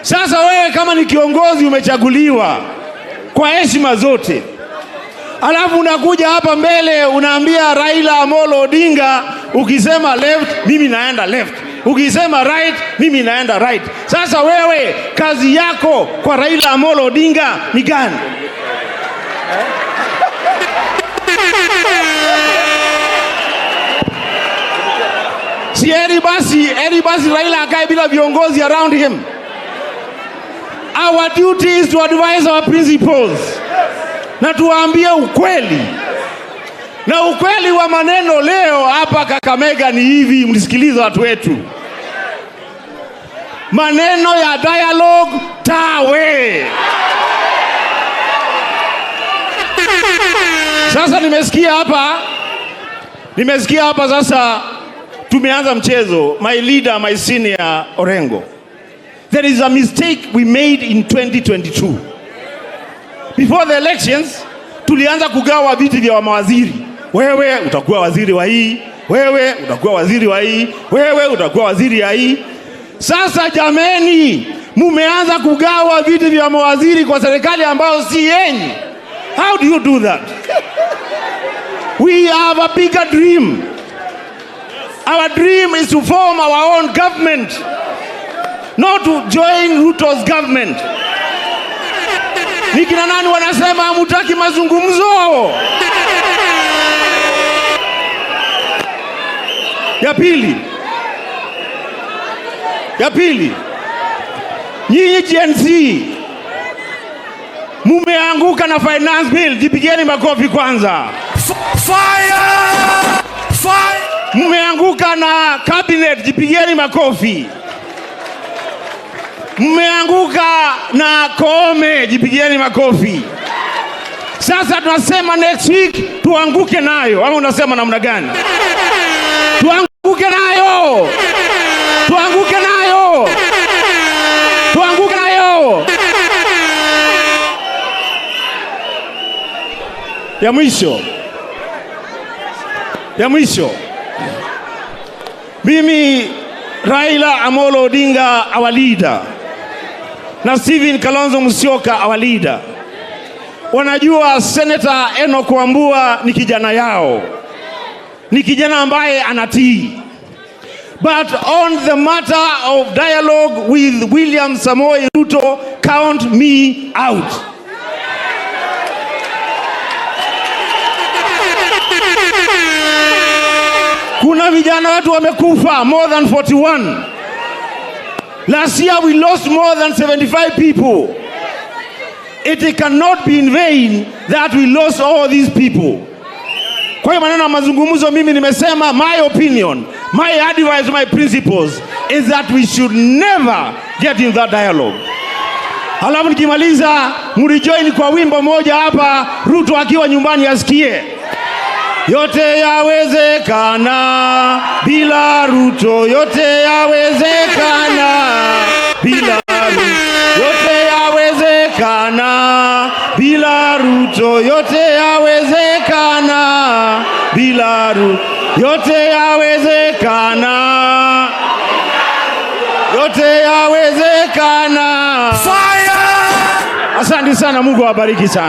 Sasa wewe kama ni kiongozi umechaguliwa kwa heshima zote, alafu unakuja hapa mbele unaambia Raila Amolo Odinga, ukisema left mimi naenda left, ukisema right mimi naenda right. Sasa wewe kazi yako kwa Raila Amolo Odinga ni gani? Si heri basi Raila akae bila viongozi around him. Our duty is to advise our principals na tuwaambie ukweli, na ukweli wa maneno leo hapa Kakamega ni hivi, mnisikilize watu wetu. Maneno ya dialogue tawe. Sasa nimesikia hapa sasa tumeanza mchezo. My leader, my senior Orengo. There is a mistake we made in 2022. Before the elections, tulianza kugawa viti vya mawaziri. Wewe utakuwa waziri wa hii, wewe utakuwa waziri wa hii, wewe utakuwa waziri ya hii. Sasa jameni, mumeanza kugawa viti vya mawaziri kwa serikali ambayo si yenyu. How do you do that? We have a bigger dream. Our dream is to form our own government, not to join Ruto's government. Ni kina nani wanasema hamutaki mazungumzo? Ya pili, nyinyi Gen Z mumeanguka na finance bill, jipigeni makofi kwanza. Fire! Fire! Mmeanguka na cabinet, jipigeni makofi. Mmeanguka na Koome, jipigieni makofi. Sasa tunasema next week tuanguke nayo, ama unasema namna gani? Tuanguke nayo, tuanguke nayo, tuanguke nayo. Ya mwisho, mimi Raila Amolo Odinga, our leader, na Stephen Kalonzo Musyoka, our leader, wanajua Senator Enoch Wambua ni kijana yao, ni kijana ambaye anatii. But on the matter of dialogue with William Samoei Ruto, count me out. Kuna vijana wetu wamekufa more than 41. Last year we lost more than 75 people. It cannot be in vain that we lost all these people. Kwa hiyo maneno ya mazungumzo, mimi nimesema my opinion, my advice, my principles is that we should never get in that dialogue. Halafu nikimaliza, mnijoin kwa wimbo moja hapa, Ruto akiwa nyumbani asikie. Yote yawezekana bila Ruto, yote yawezekana bila Ruto, yote yawezekana bila Ruto, yote yawezekana bila Ruto, yote yawezekana, yote yawezekana. Fire! Asante sana, Mungu awabariki sana.